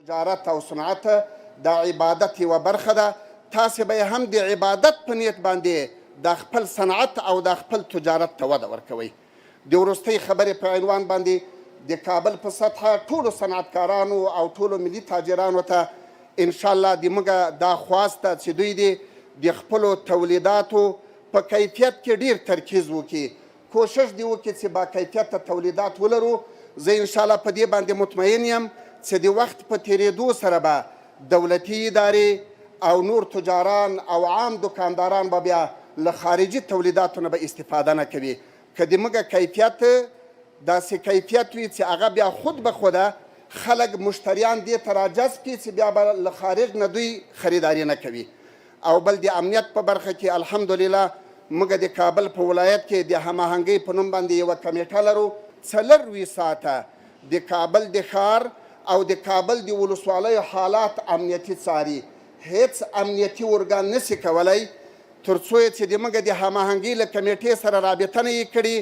تجارت او صنعت د عبادت یوه برخه ده. تاسې به یې هم د عبادت په نیت باندې د خپل صنعت او د خپل تجارت ته وده ورکوئ. د وروستۍ خبرې په عنوان باندې د کابل په سطحه ټولو صنعتکارانو او ټولو ملي تاجرانو ته انشاءالله د موږ دا خواست ده چې دوی دې د خپلو تولیداتو په کیفیت کې ډیر ترکیز وکړي، کوشش دې وکړي چې با کیفیته تولیدات ولرو. زه انشاءالله په دې باندې مطمئن یم چې د وخت په تیریدو سره به دولتي ادارې او نور تجاران او عام دکانداران به بیا له خارجي تولیداتو نه به استفاده نه کوي. که د موږ کیفیت داسې کیفیت وي چې هغه بیا خود به خوده خلک مشتریان دې ته راجذب کړي چې بیا به له خارج نه دوی خریداري نه کوي. او بل د امنیت په برخه کې الحمدلله موږ د کابل په ولایت کې د هماهنګۍ په نوم باندې یوه کمیټه لرو. 24 ساعته د کابل د ښار او د کابل د ولسوالیو حالات امنیتي څاري. هیڅ امنیتي ارګان نشي کولی تر څو یې چې د موږ د هماهنګۍ له کمیټې سره رابطه نه یي کړي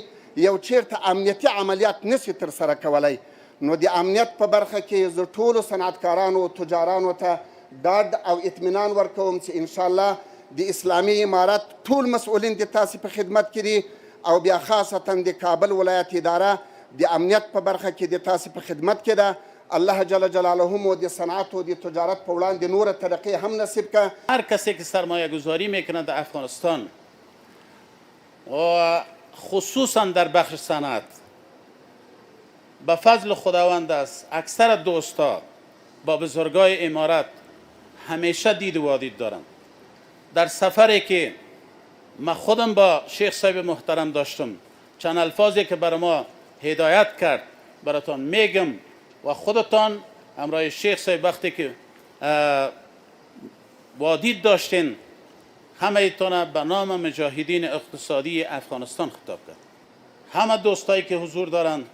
یو چیرته امنیتي عملیات نشي ترسره کولی. نو د امنیت په برخه کې زه ټولو صنعتکارانو تجارانو ته ډاډ او اطمینان ورکوم چې انشاءالله د اسلامي امارت ټول مسؤلین د تاسې په خدمت کې دي او بیا خاصتا د کابل ولایت اداره د امنیت په برخه کې د تاسې په خدمت کې ده. الله جل جلاله مو د صنعت و د تجارت په وړاندې نوره ترقي هم نصیب که. هر کسی که سرمایه گذاری میکنه در افغانستان و خصوصا در بخش صنعت، به فضل خداوند است اکثر دوستا با بزرگای امارت همیشه دید و وادید دارند. در سفری که ما خودم با شیخ صاحب محترم داشتم، چند الفاظی که بر ما هدایت کرد براتان میگم و خودتان همراه شیخ صاحب وقتی که وادید داشتین، همه ایتان به نام مجاهدین اقتصادی افغانستان خطاب کرد. همه دوستایی که حضور دارند،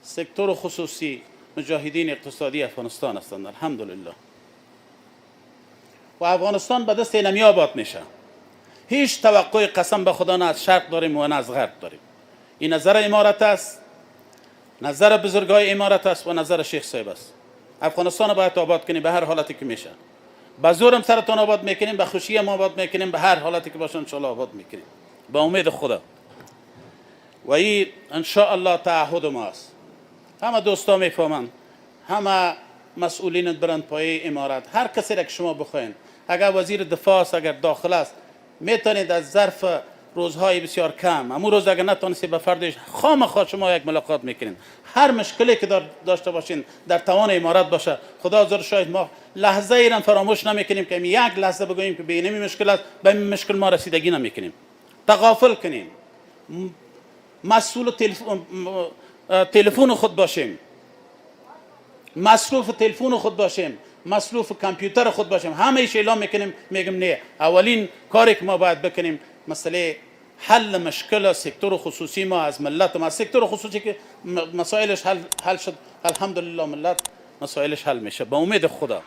سکتور خصوصی، مجاهدین اقتصادی افغانستان هستند، الحمدلله. و افغانستان به دست اینمی آباد میشه. هیچ توقع قسم به خدا نه از شرق داریم و نه از غرب داریم. این نظر امارت است، نظر بزرگای امارت است و نظر شیخ صاحب است. افغانستان باید آباد کنیم به هر حالتی که میشه. به زورم سرتان آباد میکنیم، به خوشی هم آباد میکنیم، به هر حالتی که باشه انشاءالله آباد میکنیم با امید خدا. و این انشاءالله تعهد ما است. همه دوستا میفهمند، همه مسئولین بلند پایه امارت، هر کسی را که شما بخواین، اگر وزیر دفاع است، اگر داخل است، میتونید از ظرف روزهای بسیار کم، همون روز اگر نتونستید به فردش خامخا شما یک ملاقات میکنین. هر مشکلی که داشته باشین در توان امارت باشه، خدا زر شاهد ما لحظه ای را فراموش نمیکنیم که یک لحظه بگوییم که به اینمی مشکل است، به این مشکل ما رسیدگی نمیکنیم، تغافل کنیم، مسئول تلفن خود باشیم، مصروف تلفن خود باشیم، مصروف کامپیوتر خود باشیم، همه ایش اعلام میکنیم، میگم نه، اولین کاری که ما باید بکنیم مسئله حل مشکل سکتور خصوصی ما از ملت ما. سکتور خصوصی که مسائلش حل شد، الحمدلله ملت مسائلش حل میشه با امید خدا.